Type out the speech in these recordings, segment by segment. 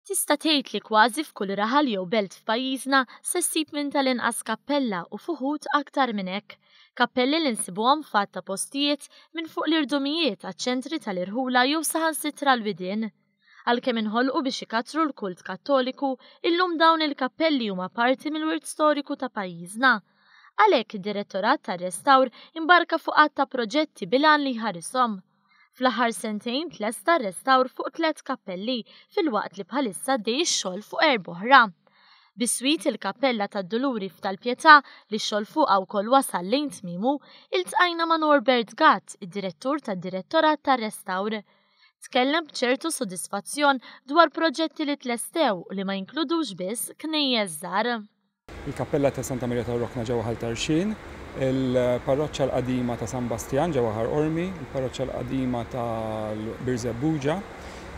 Tista' tgħid li kważi f'kull raħal jew belt f'pajjiżna se ssib minn tal-inqas kappella u f'uħud aktar minn hekk. Kappelli li nsibuhom f'għadd ta' postijiet minn fuq l-irdumijiet għaċ-ċentri tal-irħula jew saħansitra l-widien. Għalkemm inħolqu biex ikattru l-kult Kattoliku, illum dawn il-kappelli huma parti mill-wirt storiku ta' pajjiżna. Għalhekk id-Direttorat tar-Restawr imbarka fuq għadd ta' proġetti bil-għan li jħarishom. Fl-aħħar sentejn tlesta r-restawr fuq tlett kappelli filwaqt li bħalissa għaddej ix-xogħol fuq erb'oħra. Biswit il-Kappella tad-Duluri f'Tal-Pietà li x-xogħol fuqha wkoll wasal lejn tmiemu, iltqajna ma' Norbert Gatt, id-Direttur tad-Direttorat tar-Restawr. Tkellem b'ċertu sodisfazzjon dwar proġetti li tlestew u li ma jinkludux biss knejjes żgħar. Il-Kappella ta' Santa Marija tar-Rokna ġewwa Ħal Tarxien, il-Parroċċa l-Qadima ta' San Bastjan ġewwa Ħar Qormi, il-Parroċċa l-Qadima tal-Birżebbuġa.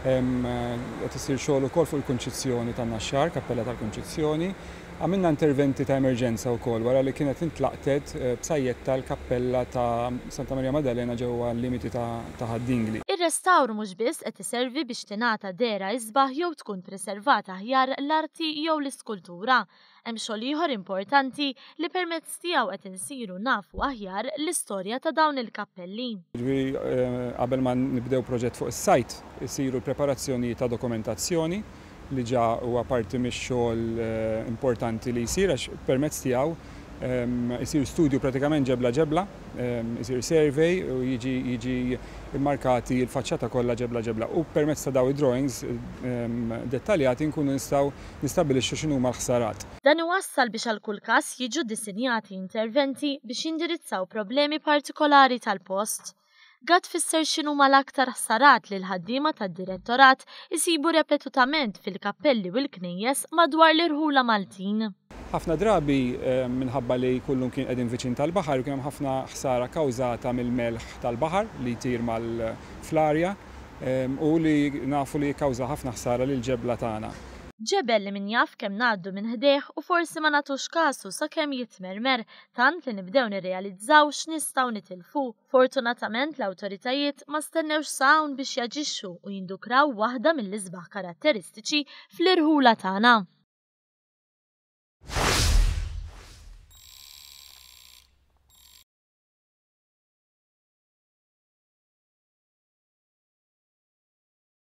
Qed isir xogħol ukoll fuq il-Kunċizzjoni tan-Naxxar, Kappella tal-Kunċizzjoni. Għamilna interventi ta' emerġenza wkoll wara li kienet intlaqtet b'sajjetta l-Kappella ta' Santa Marija Maddalena ġewwa l-limiti ta' Ħad-Dingli. Ir-restawr mhux biss qed iservi biex tingħata dehra isbaħ jew tkun preservata aħjar l-arti jew l-iskultura. Hemm xogħol ieħor importanti li permezz tiegħu qed insiru nafu aħjar l-istorja ta' dawn il-kappelli. Jiġifieri qabel ma nibdew proġett fuq is-sajt isiru l-preparazzjonijiet ta' dokumentazzjoni li ġa huwa parti mix-xogħol importanti li jsir għax permezz tiegħu isir studju pratikament ġebla ġebla, isir survey u jiġi jiġi mmarkati l-faċċata kollha ġebla ġebla u permezz ta' dawn id-drawings dettaljati nkunu nistgħu nistabbilixxu x'inhuma l-ħsarat. Dan iwassal biex għal kull każ jiġu ddisinjati interventi biex jindirizzaw problemi partikolari tal-post. Gatt fisser x'inhuma l-aktar ħsarat li l-ħaddiema tad-Direttorat isibu repetutament fil-kappelli u l-knejjes madwar l-irħula Maltin. Ħafna drabi minħabba li kullumkien qegħdin viċin tal-baħar ikun hemm ħafna ħsara kawżata mill-melħ tal-baħar li jtir mal fl-arja u li nafu li jikkawża ħafna ħsara lill-ġebla tagħna. Ġebel li min jaf kemm ngħaddu minn ħdejh u forsi ma nagħtux kasu sakemm jitmermer, tant li nibdew nirrealizzaw x'nistgħu nitilfu. Fortunatament l-awtoritajiet ma stennewx sa hawn biex jaġixxu u jindukraw waħda mill-isbaħ karatteristiċi fl-irħula tagħna.